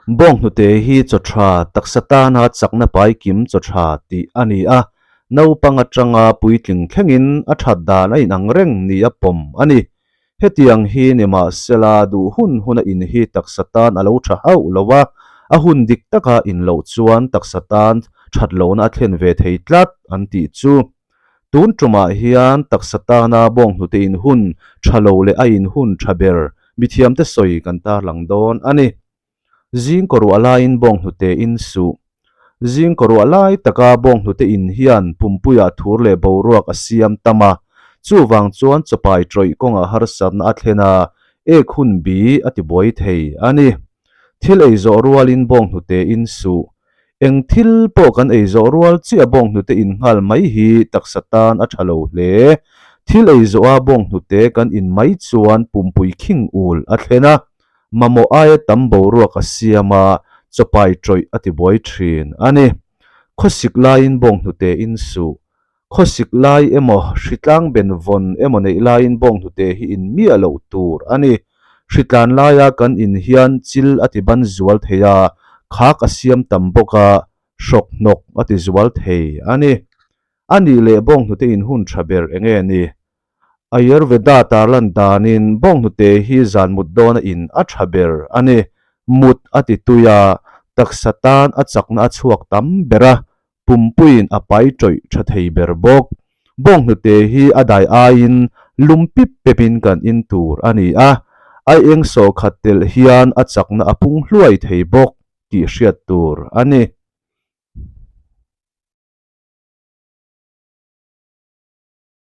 Bawnghnute hi chaw tha, taksa tana chakna pai kim chaw tha tih a ni a, naupang atanga puitling thlengin a that dan a inang reng nia pawm a ni. Hetiang hi nimahsela duh hun huna in hi taksa tan a lo tha hauh lo a, a hun dik taka in loh chuan taksa tan that lohna a thlen ve thei tlat an tih chu. Tun tumah hian taksa tana bawnghnute in hun tha lo leh a in hun tha ber mithiamte sawi kan tarlang dawn a ni. Zing kawruah laiin bawnghnute in suh. Zing kawruah lai taka bawnghnute in hian pumpuiah thur leh boruak a siam tam a, chuvang chuan chawpai tawih kawngah harsatna a thlen a, ek hun bi a tibuai thei a ni. Thil ei zawh rualin bawnghnute in suh. Eng thil pawh kan ei zawh rual chiah bawnghnute in nghal mai hi taksa tan a tha lo hle. Thil ei zawha bawnghnute kan in mai chuan pumpui khing ul a thlen a, mamawh aia tam boruak a siam a, chawpai tawih a tibuai thin a ni. Khawsik laiin bawnghnute in suh. Khawsik lai emaw, hritlang ben vawn emaw neih laiin bawnghnute hi in miah loh tur a ni. Hritlan laia kan in hian chil a ti ban zual thei a, khak a siam tam bawk a, hrawk hnawk a ti zual thei a ni. A nih leh bawnghnute in hun tha ber eng nge ni? Ayurveda tarlan danin bawnghnute hi zan mut dawna in a tha ber a ni. Mut a ti tui a, taksa tan a chakna a chhuak tam ber a, Pumpuiin a pai tawih tha thei ber bawk. Bawnghnute hi a dai aiin lum pip pepin kan in tur a ni a, aieng sawhkhat telh hian a chakna a pung hluai thei bawk tih hriat tur a ni.